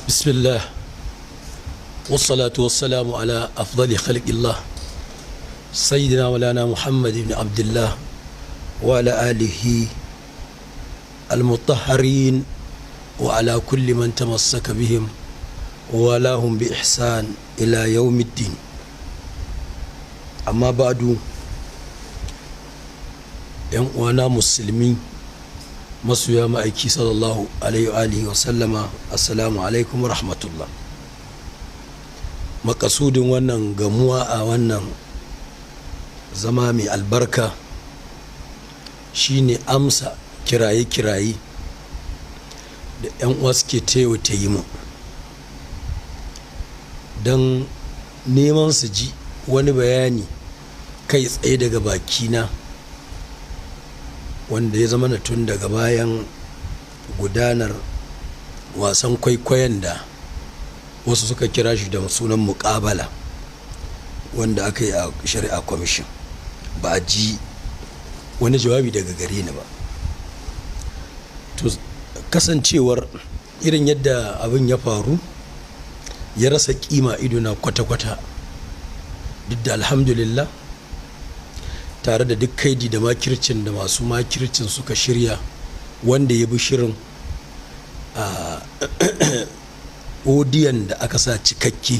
بسم الله والصلاة والسلام على أفضل خلق الله سيدنا مولانا محمد بن عبد الله وعلى آله المطهرين وعلى كل من تمسك بهم ولاهم بإحسان إلى يوم الدين. أما بعد، وأنا مسلمين masoya ma'aiki sallallahu alaihi wa sallama, assalamu alaikum wa rahmatullah. Makasudin wannan gamuwa a wannan zama mai albarka shine amsa kiraye-kiraye da 'yan uwa suke ta yi mu don neman su ji wani bayani kai tsaye daga bakina, wanda ya zama na tun daga bayan gudanar wasan kwaikwayon da wasu suka kira shi da sunan muƙabala wanda aka yi a shari'a commission, ba a ji wani jawabi daga gare ni ba. To, kasancewar irin yadda abin ya faru ya rasa kima idona kwata-kwata, duk da alhamdulillah tare da duk kaidi da makircin da masu makircin suka shirya, wanda ya bi shirin a odiyan da aka sa cikakke,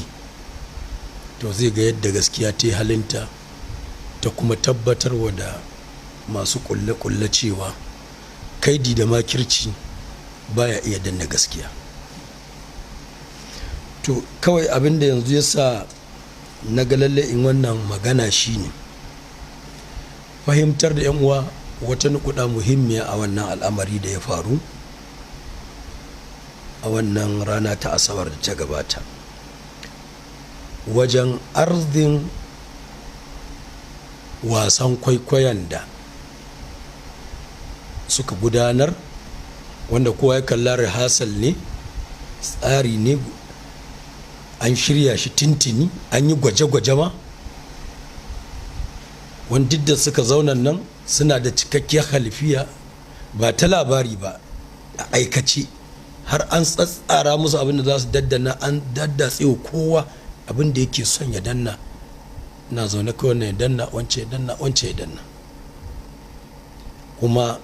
to zai ga yadda gaskiya ta yi halinta, ta kuma tabbatarwa da masu kulle-kulle cewa kaidi da makirci baya iya danna gaskiya. To, kawai abin da yanzu ya sa na ga lalle in wannan magana shine fahimtar da 'yan uwa wata nukuda muhimmiya a wannan al'amari da ya faru a wannan rana ta Asabar da ta gabata wajen arzin wasan kwaikwayon da suka gudanar, wanda kowa ya kalla rehearsal ne, tsari ne, an shirya shi tintini, an yi gwaje-gwaje ma, wanda da suka zauna nan suna da cikakkiyar halifiya, ba ta labari ba, a aikace har an tsatsara musu abin da za su daddana, an daddatse wa kowa abin da yake son ya danna. Na zaune kawai, wannan ya danna, wance ya danna, wance ya danna, kuma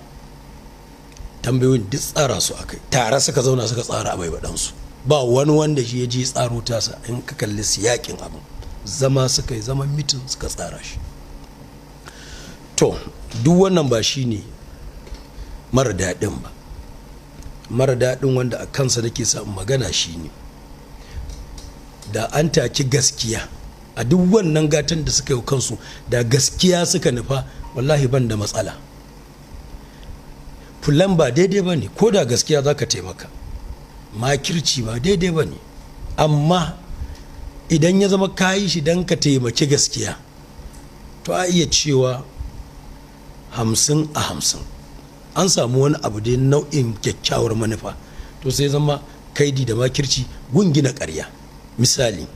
tambayoyin duk tsara su akai, tare suka zauna suka tsara abai baɗansu, ba wani wanda shi ya je tsaro tasa. In ka kalli siyakin abin, zama suka yi zaman mitin suka tsara shi. To, duk wannan ba shi ne mara daɗin ba. Mara daɗin wanda a kansa nake sa magana shi ne da an taki gaskiya a duk wannan gatan da suka yi kansu, da gaskiya suka nufa, wallahi ban da matsala. Fulan ba daidai ba ne, ko da gaskiya za ka taimaka, makirci ba daidai ba ne, amma idan ya zama kayi shi don ka taimaki gaskiya, to a iya cewa 50 a 50 an samu wani abu dai nau'in kyakkyawar manufa. To, sai zama kaidi da makirci gungina ƙarya. Misali,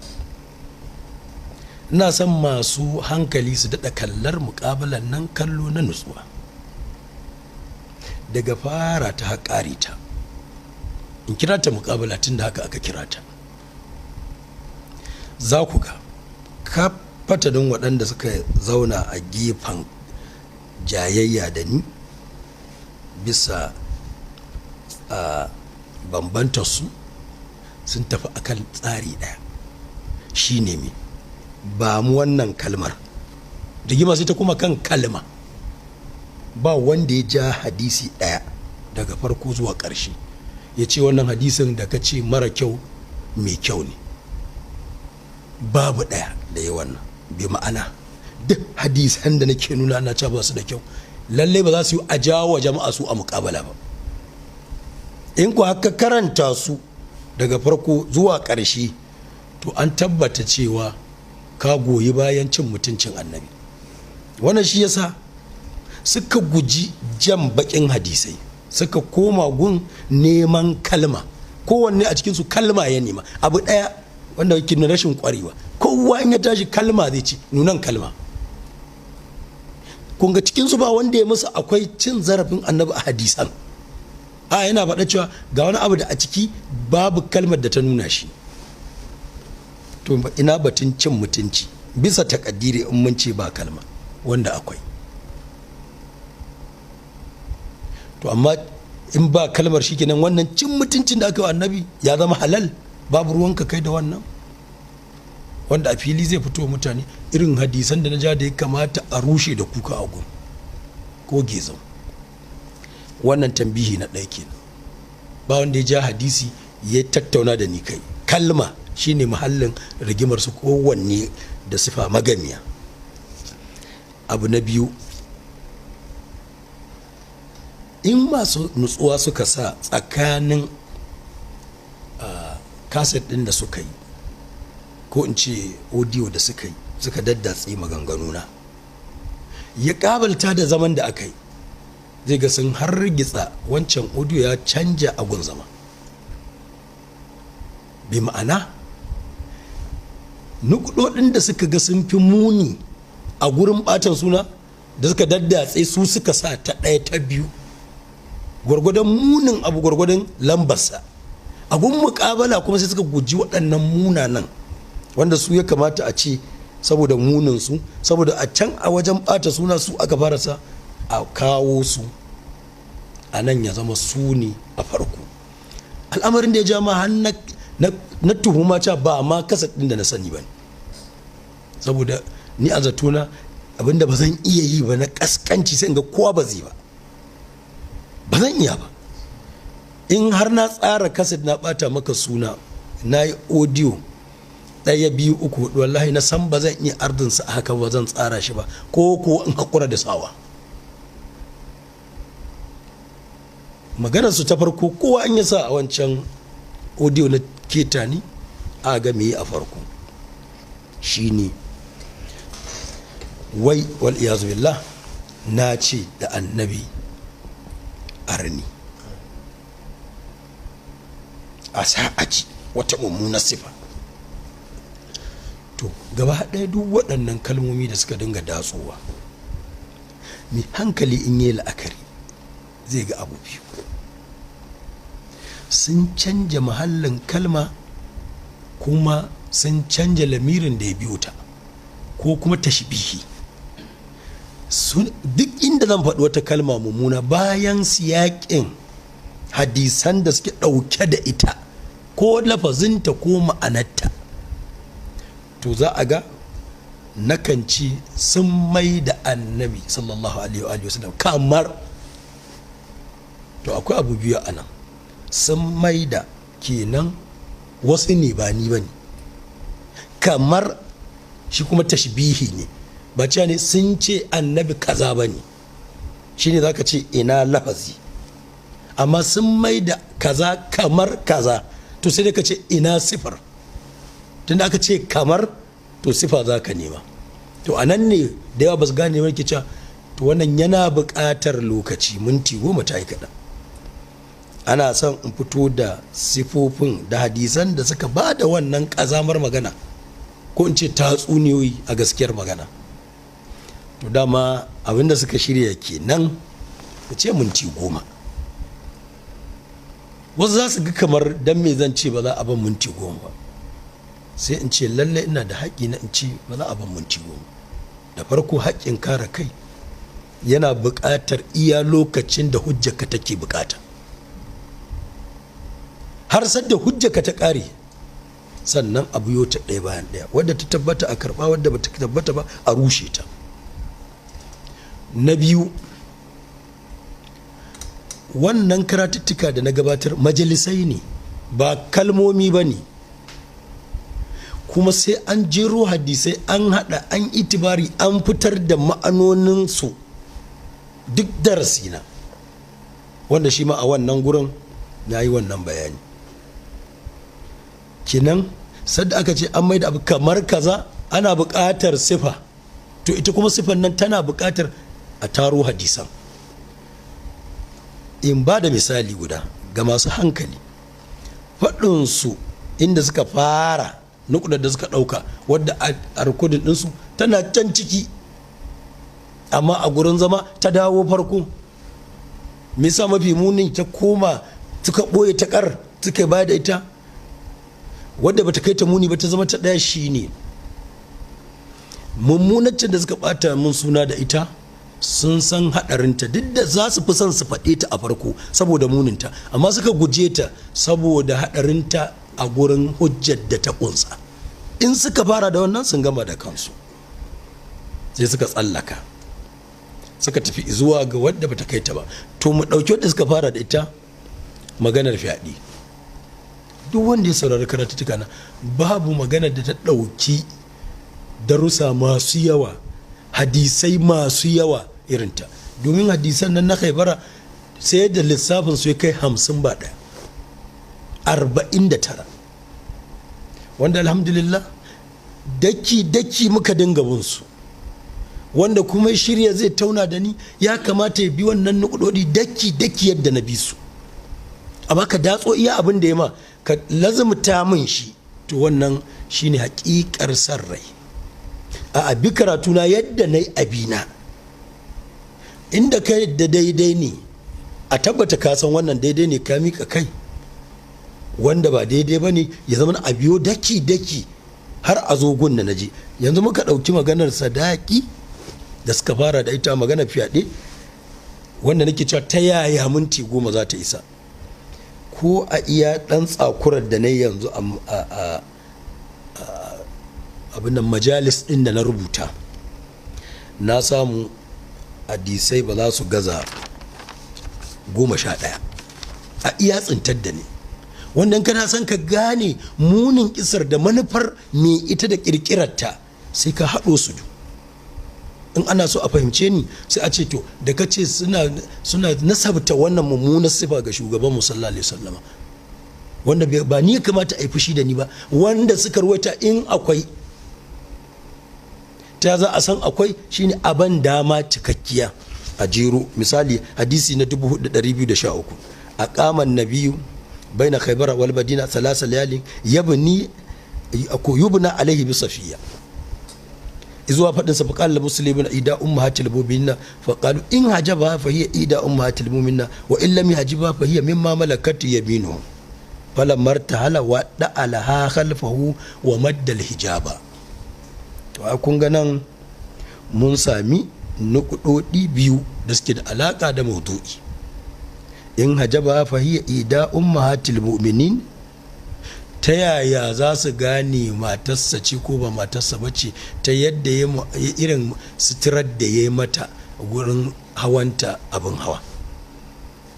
ina son masu hankali su daɗa kallar muƙabalan nan kallo na nutsuwa daga fara ta haƙari ta. In kira ta muƙabala tun da haka aka kira ta. Za ku ga kafatanin waɗanda suka zauna a gefen jayayya da ni bisa a bambantarsu sun tafi akan tsari ɗaya, shi ne me ba mu wannan kalmar. Rigima sai ta kuma kan kalma. Ba wanda ya ja hadisi ɗaya daga farko zuwa ƙarshe ya ce wannan hadisin da ka ce mara kyau mai kyau ne. Babu ɗaya da ya wannan. Bi ma'ana, duk hadisan da nake nuna ana cewa ba su da kyau, lallai ba za su yi a jawo jama'a su a muƙabala ba. In ku haka karanta su daga farko zuwa ƙarshe, to an tabbata cewa ka goyi bayan cin mutuncin Annabi. Wannan shi yasa suka guji jan bakin hadisai, suka koma gun neman kalma. Kowanne a cikinsu kalma ya nema, abu ɗaya wanda yake nuna rashin kwarewa. Kowa in ya tashi kalma zai ce nunan kalma. Kun ga cikinsu ba wanda ya musu akwai cin zarafin Annabi a hadisan. A yana faɗa cewa ga wani abu da a ciki babu kalmar da ta nuna shi. To ina batun cin mutunci bisa takaddiri in mun ce ba kalma wanda akwai. To amma in ba kalmar shi kenan wannan cin mutuncin da aka yi annabi ya zama halal, babu ruwanka kai da wannan. Wanda a fili zai fito mutane irin hadisan da na ja da ya kamata a rushe da kuka a gun ko gezau. Wannan tambihi na ɗaya kenan. Ba wanda ya ja hadisi ya tattauna da ni kai. Kalma shine muhallin rigimar su kowanne da sifa magamiya. Abu na biyu, in masu nutsuwa suka sa tsakanin kaset ɗin da suka yi ko in ce audio da suka yi, suka daddatse maganganuna, ya kabalta da zaman da aka yi, zai ga sun hargitsa wancan audio ya canja agun zama. Bi ma'ana nukudodin da suka ga sun fi muni a gurin batan suna da suka daddatse su suka sa ta ɗaya ta biyu, gwargwadon munin abu gwargwadon lambarsa. A gun muƙabala kuma sai suka guji waɗannan munanan wanda su ya kamata a ce saboda munin su, saboda a can a wajen ɓata suna su aka fara sa a kawo su a nan ya zama su ne a farko. Al'amarin da ya ja ma har na tuhuma cewa ba ma kasa ɗin da na sani ba ne, saboda ni a zatona abinda ba zan iya yi ba na kaskanci sai in ga kowa ba zai ba, ba zan iya ba. In har na tsara kaset na bata maka suna, na yi audio 1 2 3 4, wallahi na san ba zan iya ardinsa a haka ba, zan tsara shi ba, ko ko in haƙura da sawa. Maganar su ta farko kowa in ya sa a wancan audio na keta ni a ga me a farko shine wai wal iyazu billah na ce da annabi arni a sa'aji wata mummunar sifa. To gaba ɗaya duk waɗannan kalmomi da suka dinga datsowa, mai hankali in yi la'akari zai ga abu biyu sun canja mahallin kalma, kuma sun canja lamirin da ya biyo ta, ko kuma tashbihi. Duk inda zan faɗi wata kalma mummuna bayan siyaƙin hadisan da suke ɗauke da ita ko lafazinta ko ma'anarta, to za a ga nakan ci sun mai da annabi sallallahu alaihi wa sallam kamar. To akwai abu biyu a nan, sun mai da kenan wasu ne ba ni ba ne, kamar shi kuma tashbihi ne, ba cewa ne sun ce annabi kaza ba ne, shi ne za ka ce ina lafazi, amma sun mai da kaza kamar kaza, to sai dai ka ce ina sifar, tunda aka ce kamar to sifa za ka nema. To a nan ne da yawa ba su gane ba ke cewa to wannan yana buƙatar lokaci, minti 10 ta yi kaɗan. Ana son in fito da sifofin da hadisan da suka ba da wannan ƙazamar magana, ko in ce tatsuniyoyi a gaskiyar magana. To dama abinda suka shirya kenan, ka ce minti 10. Wasu za su ga kamar dan me zan ce ba za a ban minti 10 ba, sai in ce lalle ina da haƙƙi na in ce ba za a ban minti 10. Da farko haƙƙin kare kai yana buƙatar iya lokacin da hujjarka take buƙata, har sadda hujjarka ta ƙare sannan a biyo ta ɗaya bayan ɗaya, wadda ta tabbata a karɓa, wadda ba ta tabbata ba a rushe ta. Na biyu, wannan karatuttuka da na gabatar majalisai ne ba kalmomi ba ne, kuma sai an jero hadisai an hada an itibari an fitar da ma'anoninsu duk darasi na, wanda shi ma a wannan gurin na yi wannan bayani. Kenan sadda aka ce an maida abu kamar kaza ana buƙatar sifa, to ita kuma sifan nan tana buƙatar a taro hadisan. In ba da misali guda ga masu hankali, faɗinsu inda suka fara nukudar da suka ɗauka wadda a rikodin ɗinsu tana can ciki, amma a gurin zama ta dawo farko. Me yasa mafi munin ta koma suka ɓoye ta kar suka ba da ita, wadda bata kai ta muni ba ta zama ta ɗaya? Shine mummunaccin da suka bata mun suna da ita, sun san haɗarinta, duk da za su fi son su faɗe ta a farko saboda muninta, amma suka guje ta saboda haɗarinta a gurin hujjar da ta ƙunsa. In suka fara da wannan, sun gama da kansu. Sai suka tsallaka suka tafi zuwa ga wadda bata kai ta ba. To, mu ɗauki wadda suka fara da ita, maganar fyaɗe. Duk wanda ya saurari karatuttuka na, babu maganar da ta ɗauki darussa masu yawa, hadisai masu yawa irinta, domin hadisan nan na Khaibara sai da lissafin su ya kai 51, 49, wanda alhamdulillah daki daki muka dinga bin su. Wanda kuma shirya zai tauna da ni, ya kamata ya bi wannan nukudodi daki daki yadda na bi su. Amma ka datso iya abin da ya ma ka lazumta min shi, to wannan shine hakikar san rai. A abi karatuna yadda na yi abina, inda ka yadda daidai ne, a tabbata ka san wannan daidai ne, ka mika kai. Wanda ba daidai ba ne, ya zama a biyo daki daki har a zo gun da na je. Yanzu muka ɗauki maganar sadaki da suka fara da ita, maganar fyaɗe, wanda nake cewa ta yaya minti 10 za ta isa ko a iya ɗan tsakurar da na yanzu a abin nan majalis ɗin da na rubuta, na samu hadisai ba za su gaza 11 a iya tsintar da ne. Wannan kana son ka gane munin kisar da manufar me ita da kirkirarta, sai ka haɗo su. In ana so a fahimce ni, sai a ce, to da ka ce suna nasabta wannan mummunar sifa ga shugaban mu sallallahu alaihi wasallama, wanda ba ni ya kamata a yi fushi da ni ba, wanda suka ruwaita, in akwai, ta za a san akwai? Shine aban dama cikakkiya a jero. Misali, hadisi na 4213: aqama an-nabiyyu baina Khaybara wal Madina thalatha layalin yabni ko yubna alaihi bi Safiya, zuwa fadin sa: faqala muslimun ida ummahatil mu'minina, faqalu in hajaba fa hiya ida ummahatil mu'minina, wa in lam yahjiba fa hiya mimma malakat yaminuhum, falamma irtahala wa da'alaha khalfahu wa madda hijaba. To, a kun ga nan mun sami nukudodi biyu da suke da alaka da maudu'i. In hajaba fa hiya ida ummahatil mu'minin, ta yaya za su gane matarsa ce ko ba matarsa ba ce? Ta yadda ya irin suturar da ya yi mata wurin hawanta abin hawa.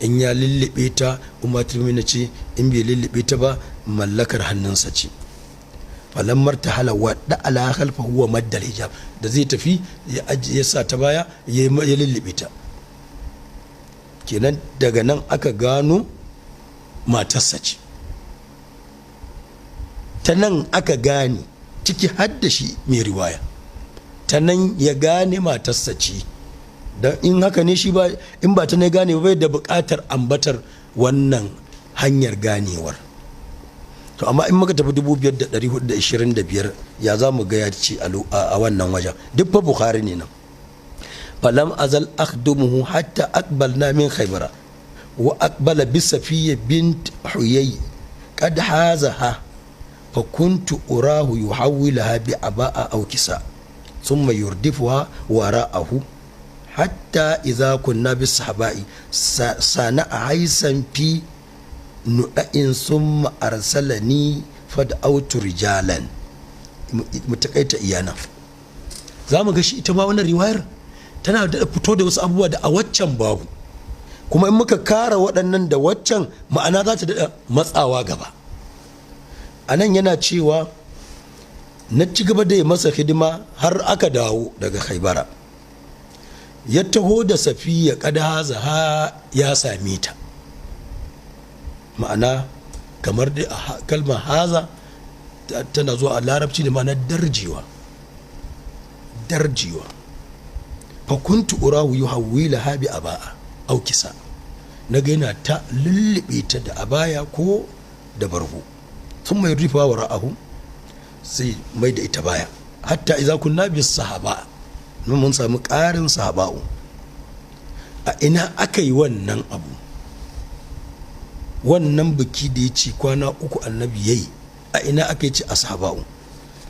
In ya lullube ta, ummatul mu'minin ce; in bai lullube ta ba, mallakar hannunsa ce. Falammar ta hala wa da'ala khalfa huwa maddal hijab, da zai tafi ya sa ta baya, ya lullube ta. Kenan daga nan aka gano matarsa ce. Ta nan aka gane, ciki har da shi mai riwaya, ta nan ya gane matarsa ce. Don in haka ne shi ba, in ba ta ne gane bai da buƙatar ambatar wannan hanyar ganewar. To, amma in muka tafi 5425, ya za mu ga ya ce a wannan wajen? Duk fa Bukhari ne nan. Falam azal akhdumuhu hatta aqbalna min Khaybara, wa aqbala bi Safiyya bint Huyay qad hazaha, fa kuntu urahu yuhawwilaha bi aba'a aw kisa, thumma yurdifuha wara'ahu, hatta idza kunna bis sahaba'i sana'a haisan fi nuɗa'in, summa arsalani fad'autu rijalan. Mu takaita iyana. Za mu ga shi ita ma wannan riwayar tana da fito da wasu abubuwa da a waccan babu, kuma in muka kara waɗannan da waccan, ma'ana za ta daɗa matsawa gaba. A nan yana cewa na ci gaba da yi masa hidima har aka dawo daga Khaibara, ya taho da Safiya, kada ha ya same ta. Ma'ana kamar da kalmar haza tana zuwa a Larabci da ma'ana darjewa, darjewa. Fa kuntu urahu yuhawwila habi aba'a au kisa, na ga yana ta lullube ta da abaya ko da bargo, sun mai rufa wa ra'ahu, sai mai da ita baya, hatta idza kunna bis sahaba. Mun samu ƙarin sahaba'u. A ina aka yi wannan abu, wannan biki da ya ce kwana 3 annabi yayi, a ina aka yi? Ce ashaba'u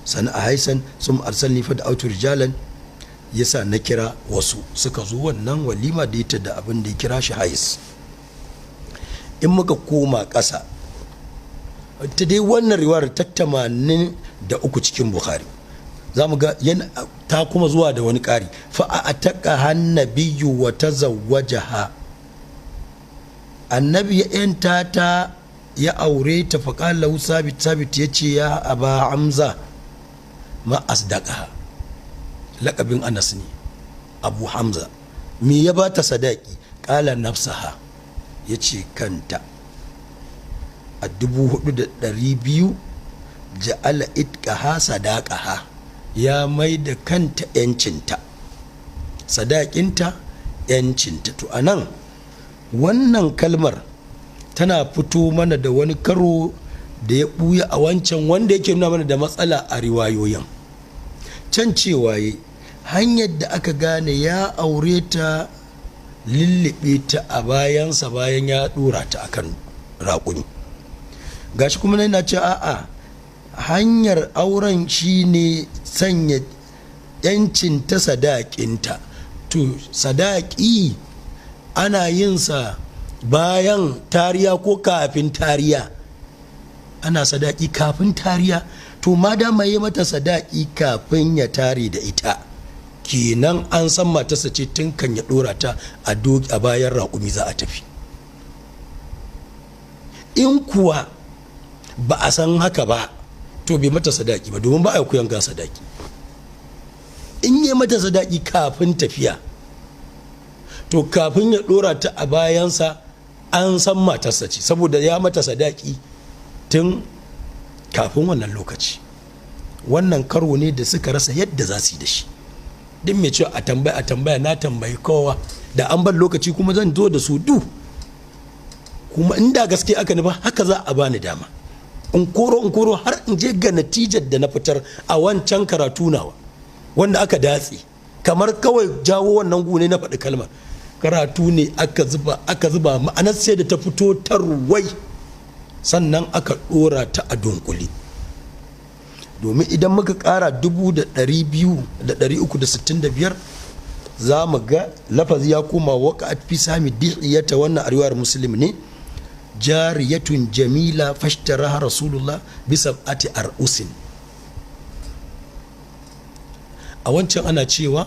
sana a haisan sun arsalni fa da autu rijalan, yasa na kira wasu suka zo wannan walima da ita da abin da ya kira shi hais. In muka koma ƙasa ta dai wannan riwayar ta 83 cikin Bukhari, za mu ga ta kuma zuwa da wani ƙari, fa a ataka hannabiyu wa tazawwajaha, annabi ya yanta ta ya aure ta. Fa qala lahu sabit, sabit yace ya aba hamza ma asdaqaha, laqabin Anas ne Abu Hamza, me ya bata sadaki? Qala nafsaha, yace kanta. A 4,200 ja'ala itqaha sadaqaha, ya mai da kanta yancinta, sadakinta yancinta. To anan wannan kalmar tana fito mana da wani karo da ya buya a wancan, wanda yake nuna mana da matsala a riwayoyin can, cewa hanyar da aka gane ya aure ta lullube ta a bayansa bayan ya dora ta akan raƙumi. Gashi kuma yana ce a'a, hanyar auren shine sanya yancinta sadakinta. To sadaki ana yin sa bayan tariya ko kafin tariya? Ana sadaki kafin tariya. To madama yi mata sadaki kafin ya tare da ita, kenan an san matarsa ce tun kan ya dora ta a bayan raƙumi za a tafi. In kuwa ba a san haka ba, to bai mata sadaki ba, domin ba a kuyan ga sadaki. In yi mata sadaki kafin tafiya, to kafin ya dora ta a bayansa an san matarsa ce, saboda ya mata sadaki tun kafin wannan lokaci. Wannan karo ne da suka rasa yadda za su yi da shi. Duk mai cewa a tambaya a tambaya, na tambayi kowa da an bar lokaci kuma zan zo da su du, kuma inda gaske aka nufa haka za a bani dama in koro har in je ga natijar da na fitar a wancan karatu nawa wanda aka datse, kamar kawai jawo wannan gune na faɗi kalmar. Karatu ne aka zuba ma'anar sai da ta fito tarwai, sannan aka ɗora ta a dunkule. Domin idan muka ƙara 2,200,365 za mu ga lafazi ya koma waqa'at fi sami dihiyata. Wannan a riwayar Muslim ne, jariyatun jamila fashtaraha rasulullah bi sab'ati ar'usin. A wancan ana cewa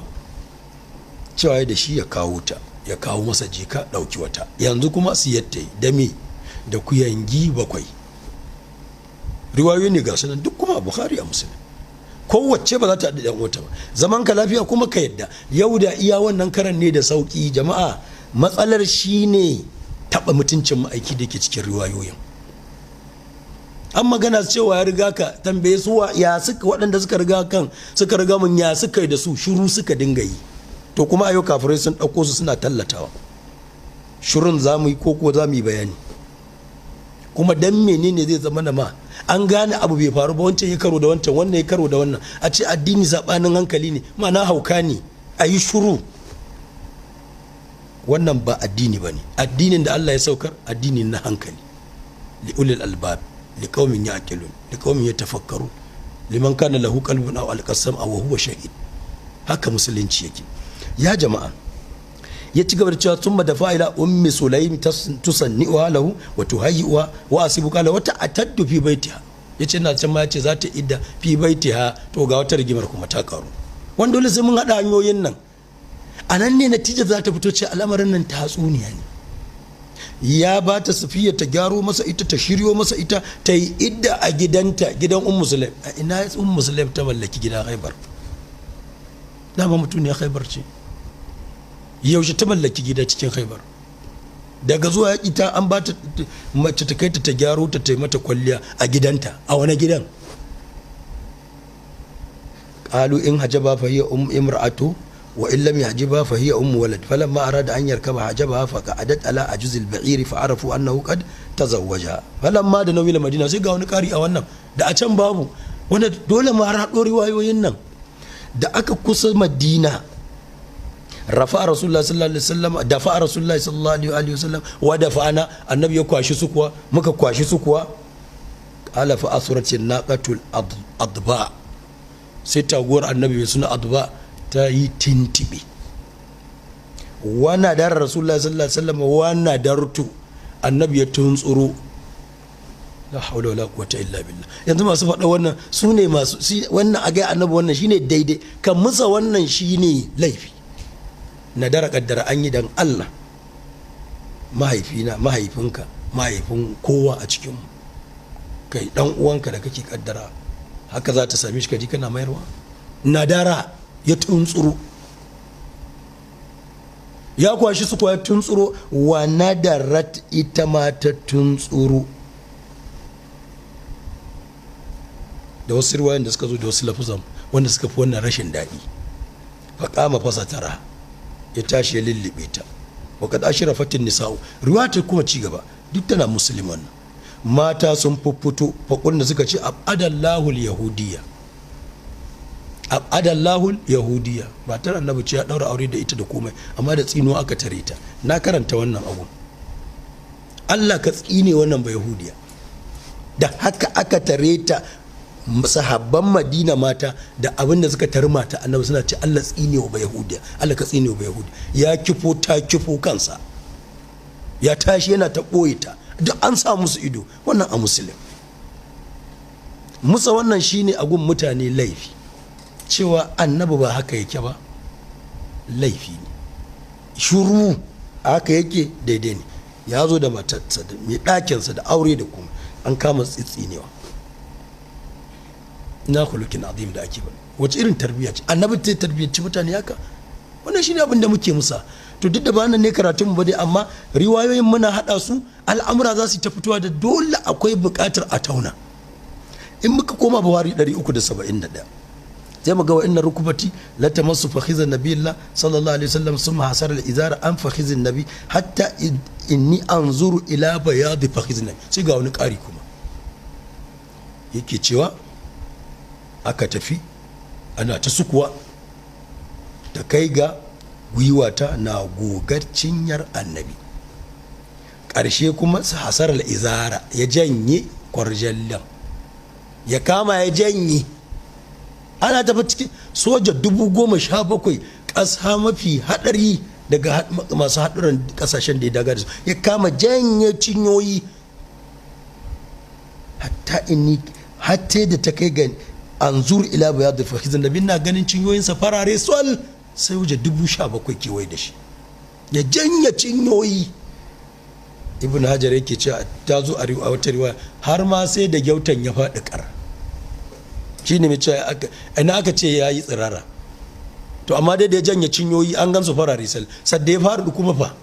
da shi ya kawo ta, ya kawo masa jika ɗauki wata. Yanzu kuma siyatta yi da me? Da kuyangi 7. Riwayoyi ne ga sunan duk kuma Bukhari a Muslim, kowace ba za ta haɗu da wata ba. Zaman ka lafiya kuma ka yadda yau da iya wannan karan ne da sauki. Jama'a, matsalar shi ne taɓa mutuncin ma'aiki da ke cikin riwayoyin. An magana cewa ya riga ka, tambaye su ya suka, waɗanda suka riga kan suka riga mun ya suka yi da su, shiru suka dinga yi. To kuma ayo kafirai sun ɗauko su suna tallatawa. Shirin za mu yi ko ko za mu yi bayani? Kuma dan menene zai zama na ma an gane abu bai faru ba, wancan ya karo da wancan, wannan ya karo da wannan, a ce addini sabanin hankali ne, ma'ana hauka ne, a yi shuru. Wannan ba addini ba ne. Addinin da Allah ya saukar addini na hankali, li ulil albab, li qaumin yaqilun, li qaumin yatafakkarun, liman kana lahu qalbun aw alqasam aw huwa shahid. Haka musulunci yake ya jama'a. Ya ci gaba da cewa thumma dafa ila ummi sulaim tusanni'uha lahu wa tuhayyi'uha wa asibu qala wa ta'taddu fi baitiha. Yace ina can ma yace za ta idda fi baitiha. To ga wata rigimar kuma ta karu, wanda dole sai mun hada hanyoyin nan. A nan ne natija za ta fito ce al'amarin nan tatsuniya ne. Ya ba ta Safiya ta gyaro masa ita, ta shiryo masa ita, ta yi idda a gidanta, gidan Ummu Sulaim. A ina Ummu Sulaim ta mallaki gidan Khaibar? Dama mutum ne Khaibar ce. Yaushe ta mallaki gida cikin Khaibar? Daga zuwa yaƙi ta an ba ta mace ta kai ta ta gyaro ta ta mata kwalliya a gidanta. A wani gidan? Qalu in hajaba fa hiya imra'atu wa in lam yahjiba fa hiya ummu walad. Falamma arada an yarkaba hajaba fa qa'adat ala ajuz al-ba'ir fa arafu annahu qad tazawwaja. Falamma da nawil madina, sai ga wani ƙari a wannan da a can babu, wanda dole ma har haɗo riwayoyin nan. Da aka kusa Madina, Rafa Rasulullah sallallahu alaihi wasallam, dafa Rasulullah sallallahu alaihi wasallam wa dafa'ana, annabi ya kwashi su kuwa, muka kwashi su kuwa. Qala fa asratin naqatul adba, sai taguwar annabi mai suna adba ta yi tintibi. Wa nadar Rasulullah sallallahu alaihi wasallam wa nadartu, annabi ya tuntsuro. La haula wala quwwata illa billah. Yanzu masu faɗa wannan su ne masu wannan a ga annabi wannan shine daidai, kan musa wannan shine laifi. Nadara kaddara an yi dan Allah, mahaifina, mahaifinka, mahaifin kowa a cikin mu, kai dan uwanka da kake kaddara haka za ta same shi, kaji kana mayarwa. Nadara ya tuntsuro, ya kwashi su kwa tuntsuro. Wa nadarat, ita ma ta tuntsuro. Da wasu riwayoyin da suka zo da wasu lafuzan wanda suka fi wannan rashin daɗi. Faƙama fasa tara, ya tashi ya lullube ta. Wa kad ashrafatin nisa'u, riwaya ta kuma ci gaba, duk tana musulman nan. Mata sun fuffuto, faƙulna suka ce abadallahu yahudiyya, abadallahu yahudiyya. Matar annabi ce ya ɗaura aure da ita da komai, amma da tsinuwa aka tare ta. Na karanta wannan abu, Allah ka tsine wannan ba yahudiya. Da haka aka tare ta, sahabban Madina mata da abin da suka tare mata annabi suna ce Allah tsine wa yahudiya, Allah ka tsine wa yahudiya. Ya kifo ta kifo kansa, ya tashi yana ta ɓoye ta, duk an sa musu ido. Wannan a musulun musa wannan shine a gun mutane laifi, cewa annabi ba haka yake ba laifi ne. Shuru haka yake daidai ne. Ya zo da matarsa da mai ɗakinsa da aure da kuma an kama tsitsinewa. Na khuluqin azim da ake bane, wace irin tarbiyya ce annabi ta tarbiyyanci mutane haka? Wannan shine abin da muke musa. To duk da ba nan ne karatun mu ba dai, amma riwayoyin muna hada su, al'amura za su ta fitowa da dole akwai buƙatar a tauna. In muka koma Buhari 371, sai mu ga wa inna rukubati la tamassu fakhizan nabiyillah sallallahu alaihi wasallam summa hasara al-izara an fakhizin nabi hatta inni anzuru ila bayadi fakhizin nabi. Sai ga wani ƙari kuma yake cewa aka tafi ana ta sukuwa ta kai ga gwiwata na gogar cinyar annabi. Ƙarshe kuma su hasar izara ya janye kwarjallan, ya kama ya janye. Ana tafi cikin soja 17,000, ƙasa mafi haɗari daga masu haɗuran ƙasashen da ya daga da su, ya kama janye cinyoyi hatta inni hatta da ta kai ga anzur ila bayad fakhizan nabi, na ganin cinyoyinsa farare sol, sai wuce 17,000 kewaye da shi, ya janye cinyoyi. Ibn Hajar yake cewa ta zo a wata riwaya har ma sai da gyautan ya faɗi ƙar. Shi ne mai cewa ina aka ce ya yi tsirara, to amma dai da ya janye cinyoyi an gansu farare sal, sadda ya faɗi kuma fa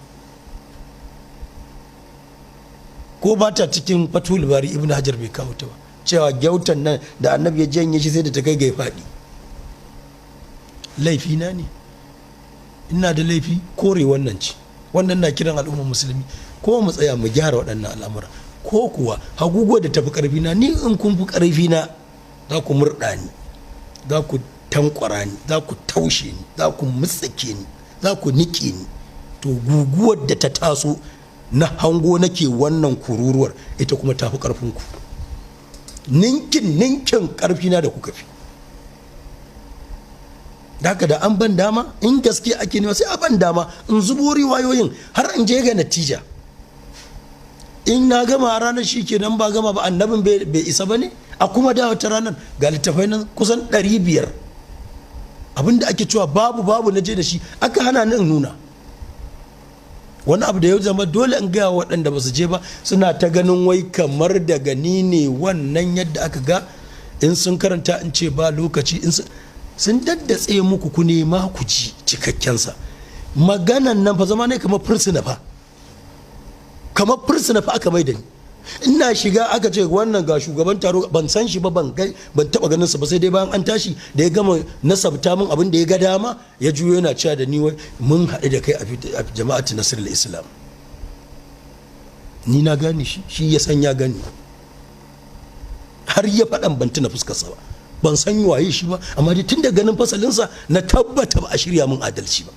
ko ba ta cikin Fathul Bari, Ibn Hajar bai kawo ta ba, cewa gyautan nan da annabi ya janye shi sai da ta kai ga ya faɗi. Laifi na ne, ina da laifi, kore wannan ce. Wannan na kiran al'ummar musulmi ko mu tsaya mu gyara waɗannan al'amura, ko kuwa hagugo da tafi ƙarfi na, ni in kun fi ƙarfi na za ku murɗa ni, za ku tankwara ni, za ku taushe ni, za ku mutsake ni, za ku niƙe ni. To guguwar da ta taso na hango nake wannan kururuwar, ita kuma tafi ƙarfin ku, ninkin ninkin ƙarfi na da kuka fi. Haka da an ban dama, in gaske ake nema sai a ban dama in zubo riwayoyin har in je ga natija. In na gama ranar shi kenan, ba gama ba, annabin bai isa ba ne. A kuma da wata ranar ga littafai nan kusan 500, abinda ake cewa babu babu na je da shi aka hana ni in nuna. Wani abu da ya zama dole in gaya waɗanda ba su je ba, suna ta ganin wai kamar daga ni ne wannan yadda aka ga in sun karanta in ce ba lokaci, in sun daddatse muku ku nema ku ji cikakkensa. Maganan nan fa zama ne kamar fursuna fa, kamar fursuna fa aka mai da ni. Ina shiga aka ce wannan ga shugaban taro, ban san shi ba, ban taba ganin sa ba, sai dai bayan an tashi da ya gama nasabta min abin da ya ga dama, ya juyo yana cewa da ni wai mun haɗu da kai a Jama'atu Nasrul Islam. Ni na gane shi, shi ya san ya gani, har ya faɗan ban tuna fuskarsa ba, ban san waye shi ba, amma dai tun da ganin fasalinsa na tabbata ba a shirya min adalci ba.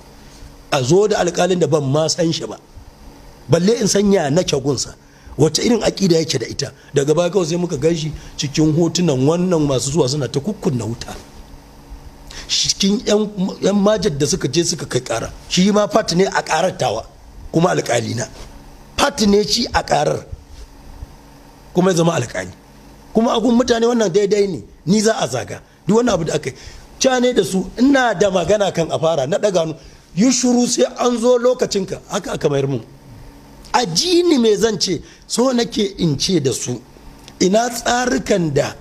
A zo da alƙalin da ban ma san shi ba, balle in sanya nake gunsa, wacce irin aƙida yake da ita. Daga baya kawai sai muka gan shi cikin hotunan wannan masu zuwa suna ta kukkunna wuta cikin yan majar da suka je suka kai ƙara. Shi ma fati ne a ƙarar tawa, kuma alƙali na fati ne shi a ƙarar, kuma ya zama alƙali. Kuma agun mutane wannan daidai ne, ni za a zaga. Duk wani abu da aka yi ca ne da su, ina da magana kan a fara na ɗaga hannu, yi shuru sai an zo lokacinka. Haka aka mayar mun. A jini mai zan ce, so nake in ce da su ina tsarukan da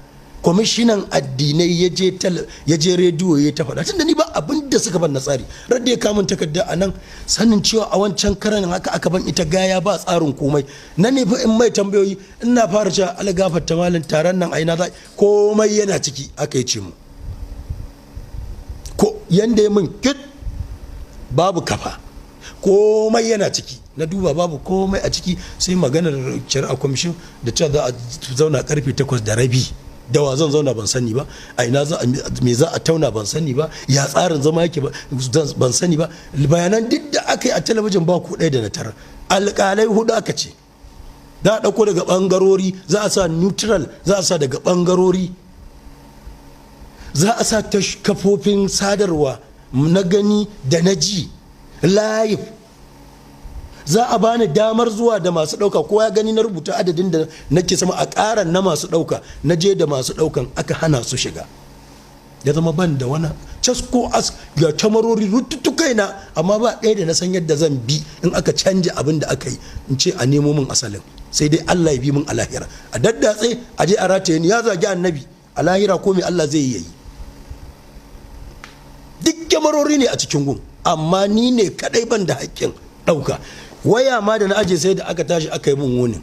kwamishinan addinai ya je rediyo ya ta faɗa, tunda ni ba abin da suka ban na tsari. Radda ya kamun takarda a nan, sanin cewa a wancan karan haka aka ban ita gaya ba tsarin komai. Na ne fa in mai tambayoyi, ina fara cewa algafar ta malin taron nan aina za komai yana ciki, aka yi ce mu ko yanda ya min kit babu kafa, komai yana ciki. Na duba babu komai a ciki, sai maganar shari'a kwamishin da cewa za a zauna karfe 8:30. Da wa zan zauna ban sani ba, a ina za me za a tauna ban sani ba, ya tsarin zama yake ban sani ba. Bayanan duk da aka yi a talabijin ba ku ɗaya da na tara. Alƙalai 4 aka ce za a ɗauko daga ɓangarori, za a sa neutral, za a sa daga ɓangarori, za a sa ta kafofin sadarwa na gani da na ji live, za a bani damar zuwa da masu ɗauka. Kowa ya gani na rubuta adadin da nake sama a ƙaran na masu ɗauka. Na je da masu ɗaukan, aka hana su shiga. Ya zama ban da wani casko as ga kyamarori rututukai na, amma ba ɗaya da na san yadda zan bi in aka canja abin da aka yi in ce a nemo min asalin. Sai dai Allah ya bi min a lahira, a daddatse a je a rataye ni ya zagi annabi a lahira, ko me Allah zai yi. Duk kyamarori ne a cikin gun, amma ni ne kadai ban da haƙƙin ɗauka. Waya ma da na aje sai da aka tashi aka yi mun wunin,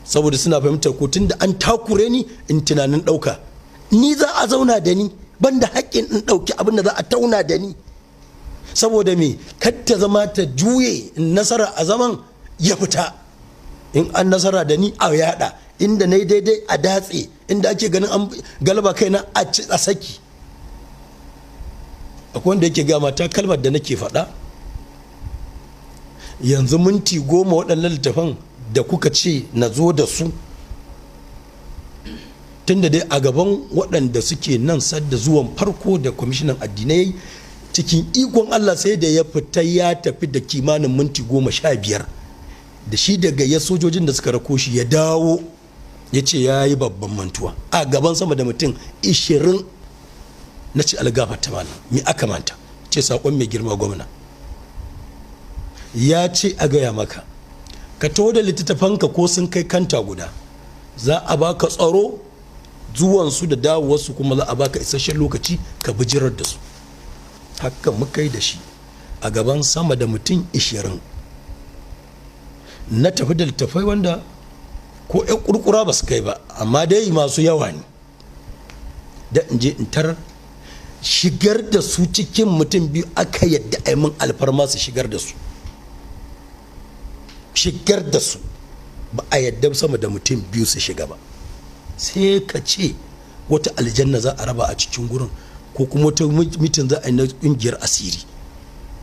saboda suna fahimtar ko tun da an takure ni in tunanin ɗauka, ni za a zauna da ni ban da haƙƙin in ɗauki abin da za a tauna da ni. Saboda me? Kar ta zama ta juye in nasara a zaman ya fita, in an nasara da ni a yada, inda na yi daidai a datse, inda ake ganin an galaba kaina a saki. Akwai wanda yake gama ta kalmar da nake faɗa yanzu minti 10, waɗannan littafan da kuka ce na zo da su, tunda dai a gaban waɗanda suke nan sadda zuwan farko da kwamishinan addinai, cikin ikon Allah sai da ya fita ya tafi da kimanin minti 15 da shi daga ya sojojin da suka rako shi, ya dawo ya ce ya yi babban mantuwa a gaban sama da mutum 20. Na ce algafar ta malam, me aka manta? Ce saƙon mai girma gwamna ya ce a gaya maka ka taho da littattafanka ko sun kai kanta guda, za a baka tsaro zuwansu da dawowarsu, kuma za a baka isasshen lokaci ka bijirar da su. Haka muka yi da shi a gaban sama da mutum 20. Na tafi da littattafai wanda ko 'yan kurkura ba su kai ba, amma dai masu yawa ne, da in je in tarar shigar da su cikin mutum 2 aka yadda a yi min alfarma su shigar da su. Shigar da su ba a yadda sama da mutum 2 su shiga ba. Sai ka ce wata aljanna za a raba a cikin gurin, ko kuma wata mitin za a yi na ƙungiyar asiri.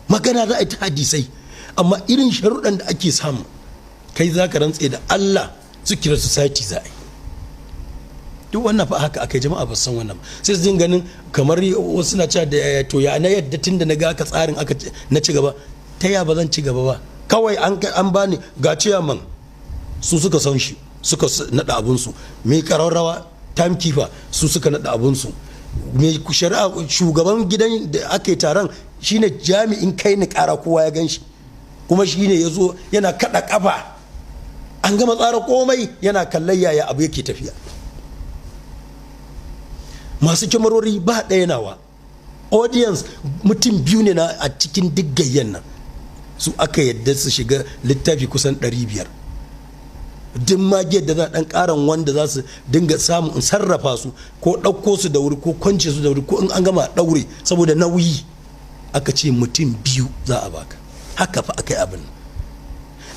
Magana za a yi ta hadisai, amma irin sharuɗan da ake samu kai za ka rantse da Allah su kira society za a yi. Duk wannan fa haka akai, jama'a ba san wannan ba. Sai su jin ganin kamar wasu na cewa da to ya na yadda tun da na ga aka tsarin aka na ci gaba, ta ya ba zan ci gaba ba? Kawai an bani ga ciyaman, su suka san shi, suka naɗa abunsu, mai ƙararrawa timekeeper su suka naɗa abunsu, mai shari'a shugaban gidan da aka yi taron shine jami'in kai ni ƙara, kowa ya gan shi, kuma shine ya zo yana kaɗa ƙafa, an gama tsara komai yana kallon yaya abu yake tafiya. Masu kyamarori ba ɗaya nawa, audience mutum 2 ne na a cikin diggayyen nan, su aka yadda su shiga littafi kusan 500. Duk magiyar da za ɗan ƙaran wanda za su dinga samu in sarrafa su, ko ɗauko su da wuri, ko kwance su da wuri, ko in an gama ɗaure saboda nauyi, aka ce mutum 2 za a baka. Haka fa aka yi abin.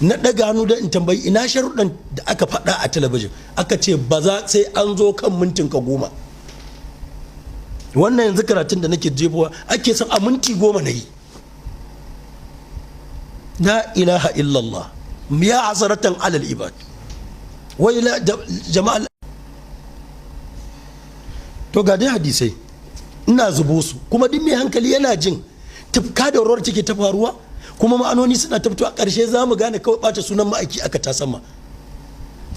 Na ɗaga hannu don in tambayi ina sharuɗan da aka faɗa a talabijin, aka ce ba za sai an zo kan mintin ka 10. Wannan yanzu karatun da nake jefowa ake son a minti 10 na yi. La ilaha illallah, ya hasaratan alal ibad. Wai la jama'a, to ga dai hadisai ina zubo su, kuma duk mai hankali yana jin tufka da rawar take ta faruwa, kuma ma'anoni suna ta fitowa. Ƙarshe za mu gane kawai ɓata sunan ma'aiki aka ta sama.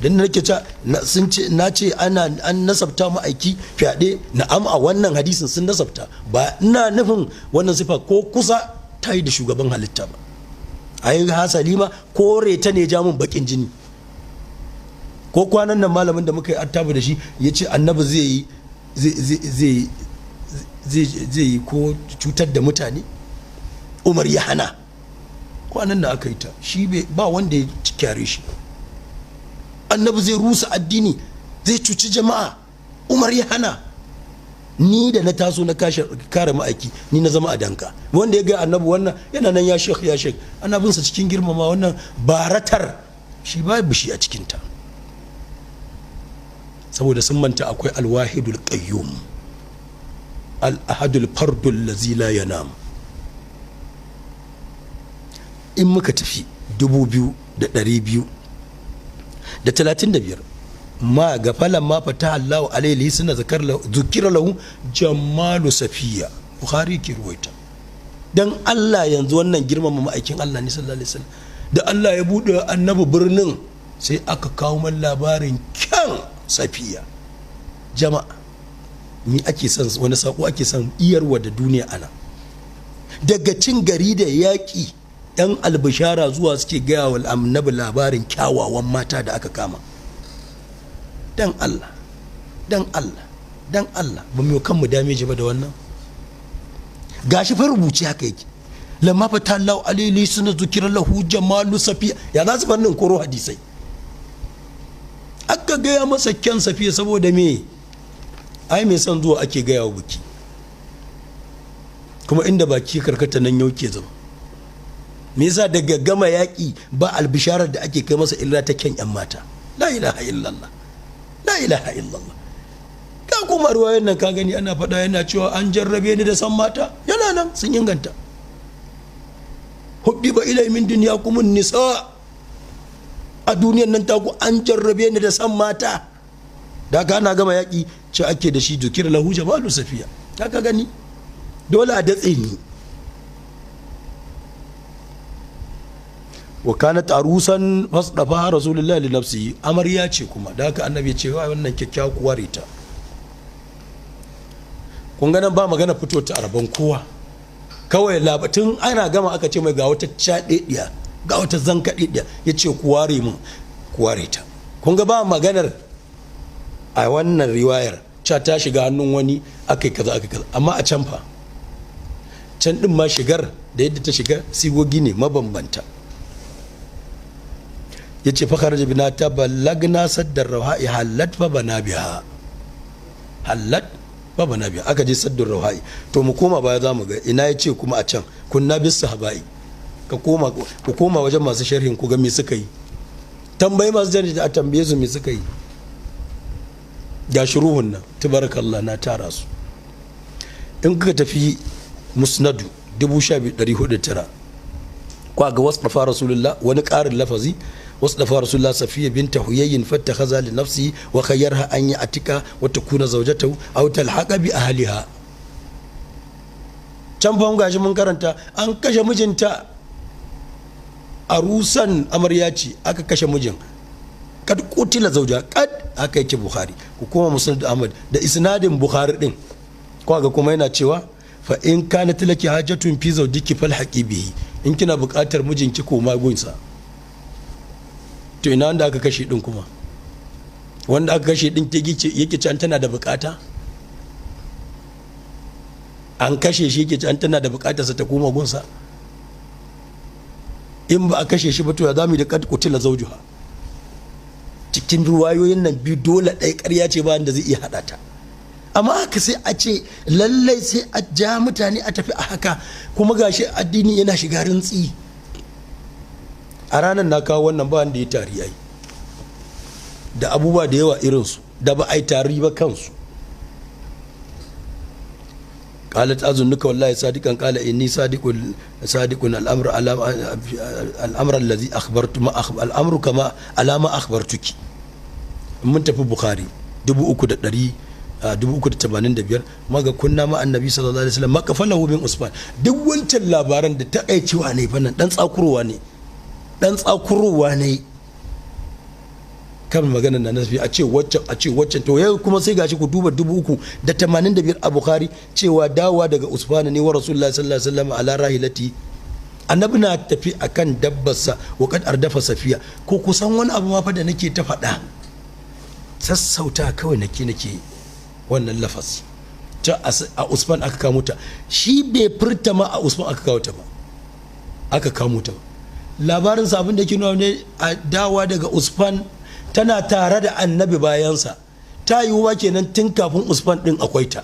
Dan nake cewa sun ce na ce ana an nasabta ma'aiki fyaɗe, na'am, a wannan hadisin sun nasabta, ba ina nufin wannan sifa ko kusa ta yi da shugaban halitta ba. Ai hasali ma kore ta ne jamun bakin jini. Ko kwanan nan malamin da muka yi attabu da shi ya ce annabi zai yi ko cutar da mutane, Umar ya hana. Kwanan nan aka yi ta shi ba wanda ya kyare shi. Annabi zai rusa addini, zai cuci jama'a, Umar ya hana. Ni da na taso na kare ma'aiki, ni na zama a danka. Wanda ya ga annabi wannan yana nan ya shekh ya shekh, annabinsa cikin girmama wannan baratar shi ba bishi a cikinta, saboda sun manta akwai alwahidul qayyum, al-ahadul fardul lazi la yanam. In muka tafi 2235 ma ga falan ma fata Allahu alaihi suna zukira lahu jamalu safiya, Bukhari ke ruwaita. Dan Allah yanzu wannan girmama ma'aikin Allah ne sallallahu alaihi wasallam. Da Allah ya bude annabi birnin sai aka kawo man labarin kyan safiya. Jama'a, ni ake son wani sako ake son iyarwa da duniya ana daga cin gari da yaƙi, yan albishara zuwa suke gaya wa annabi labarin kyawawan mata da aka kama. Dan Allah, dan Allah, dan Allah, ba mu kanmu dameji ba da wannan. Gashi fa rubuce haka yake, lamma fata Allahu alaihi suna zukira lahu jamalu safiya. Ya za su fannin koro hadisai aka gaya masa kyan safiya saboda me? Ai mai son zuwa ake gaya wa biki, kuma inda baki karkata nan yau ke zama. Me yasa daga gama yaƙi ba albisharar da ake kai masa illa ta kyan yan mata? La ilaha illallah, la ilaha illallah. Ka kuma ruwayen nan ka gani ana faɗa yana cewa an jarrabe ni da san mata, yana nan sun inganta. Hubbiba ilai min dunyakum nisa, a duniyan nan taku an jarrabe ni da san mata. Da ka ana gama yaƙi ce ake da shi dukir lahu jamalu safiya. Ka gani dole a datse ni. Wa kanat arusan fasdafa rasulullahi li nafsihi, amarya ce kuma da haka annabi ya ce wa wannan kyakkyawa kuwa rita. Kun ga nan ba magana fito ta araban kowa, kawai labatun ana gama aka ce mai ga wata cadediya, ga wata zankadediya, ya ce ku ware mun, ku ware ta. Kun ga ba maganar a wannan riwayar ca ta shiga hannun wani akai kaza akai kaza, amma a can fa can din ma shigar da yadda ta shiga sigogi ne mabambanta. Ya ce fakar jibina ta balagna saddar rauha'i hallat fa bana biha, hallat fa bana biha. Aka je saddar rauha'i. To mu koma baya za mu ga ina ya ce kuma a can kunna bis sahabai. Ka koma, ku koma wajen masu sharhin ku ga me suka yi. Tambayi masu sharhi a tambaye su me suka yi. Ga shuruhun nan tabarakallah na tara su. In kuka tafi musnadu 12409 kwa ga wasfafa rasulullah wani ƙarin lafazi, wasdafa rasulullah safiya binta huyayyin fattakhadha li nafsihi wa khayyarha an ya'tika wa takuna zawjatahu aw talhaqa bi ahliha. Can fa gashi mun karanta an kashe mijinta, a rusan amarya ce aka kashe mijin, kad qutila zawja kad, haka yake Bukhari. Ku koma Musnad Ahmad da isnadin Bukhari din kwa ga kuma yana cewa fa in kanat laki hajatun fi zawjiki falhaqi bihi, in kina buƙatar mijinki koma gunsa. To ina wanda aka kashe din kuma? Wanda aka kashe din yake can tana da bukata? An kashe shi yake can tana da bukatarsa ta koma gunsa? In ba a kashe shi ba to ya zamu da kad qutila zawjuha? Cikin ruwayoyin nan biyu dole ɗaya ƙarya ce ba wanda zai iya haɗa ta. Amma haka sai a ce lallai sai a ja mutane a tafi a haka, kuma gashi addini yana shiga rintsi. A ranar na kawo wannan ba wanda ya tari ai, da abubuwa da yawa irinsu da ba a yi tari ba kansu. Qalat azunnuka wallahi sadiqan. Qala inni sadiqun sadiqun al-amru ala al-amru alladhi akhbartu ma al-amru kama ala ma akhbartuki. Mun tafi Bukhari 385, maga kunna ma annabi sallallahu alaihi wasallam makafalahu bin Usman. Duk wancan labaran da takaicewa ne fa nan, dan tsakurowa ne, dan tsakurowa ne kan maganar na Nafi, a ce waccan, a ce waccan. To yau kuma sai gashi ku duba 385 a Bukhari, cewa dawa daga Usman ne wa Rasulullahi sallallahu alaihi wasallam ala rahilati, annabi na tafi akan dabbarsa, wa kad ardafa Safiya. Ko kusan wani abu ma fa da nake ta faɗa, sassauta kawai nake wannan lafaz ta a Usman aka kamo ta. Shi bai furta ma a Usman aka kawo ta ba, aka kamo ta ba. Labarin sa abin da ke nuna ne a dawa daga Usman tana tare da annabi bayansa, ta yiwuwa kenan tun kafin Usman din akwai ta.